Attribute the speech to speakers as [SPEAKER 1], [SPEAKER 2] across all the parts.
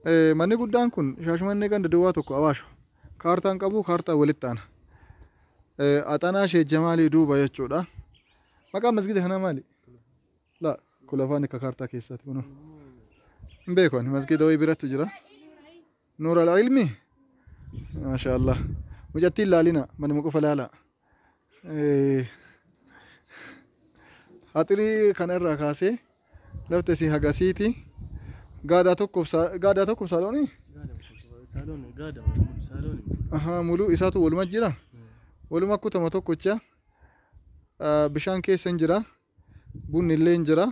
[SPEAKER 1] Manni guddaan kun Shaashmannee ganda duwwaa 1 Awaasho. Kaartaan qabu kaartaa walitti aana. Axanaa Sheek Jamaalii duuba jechuudha. Maqaan masgida kanaa maali? La kulafaan akka kaartaa keessaati kunoo. Hin beeku ani masgida wayii biratti jira. Nuur al-Ilmi. Maasha Allah. Mucattiin laalina manuma qofa laala. Haxirii kana irraa kaasee lafti isii hagasiiti. Gaadaa tokkoof gaadaa tokkoof saaloonii? Ahaa muluu isaatu waluma jira. Waluma kutama tokkocha bishaan keessa hin jira. Bunni illee hin jira.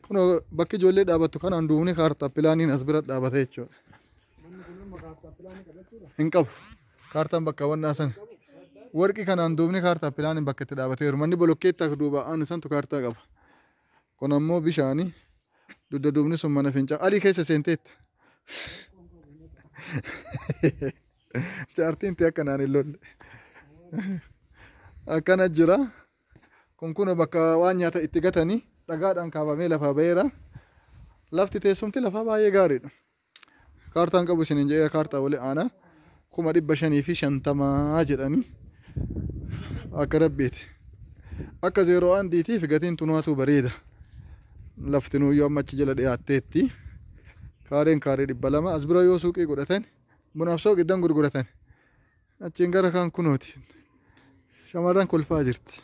[SPEAKER 1] Kunoo bakki ijoollee dhaabattu kanaan duubni kaartaa pilaaniin as bira dhaabata jechuudha. Hin qabu. Kaartaan bakka hawwannaa sana. Warqi kanaan duubni kaartaa pilaaniin bakka itti dhaabateeru. Manni bolokkeettaa duuba aanu santu kaartaa qaba. Kun ammoo bishaani. Dugda duubni sun mana fincaa. Alii keessa seenteetta. Jaartiin tee akkanaan hin lolle. Akkana jira. Kun kun bakka waan nyaata itti gatanii dhagaadhaan kaafamee lafaa ba'eera. Lafti teessumti lafaa baay'ee gaariidha. Kaartaan qabu isiniin jedhee kaartaa wali aanaa 550,000 jedhanii akka rabbiiti. Akka zeeroo andiitiif gatiin tunaatu bareeda. Lafti nuyyoo amma achi jala dhiyaatteetti. Kaareen kaaree 200 as bira yoo suuqii godhatan bunaaf sooqiddan gurguratan. Achiin gara kaan kunooti. Shamarran kolfaa jirti.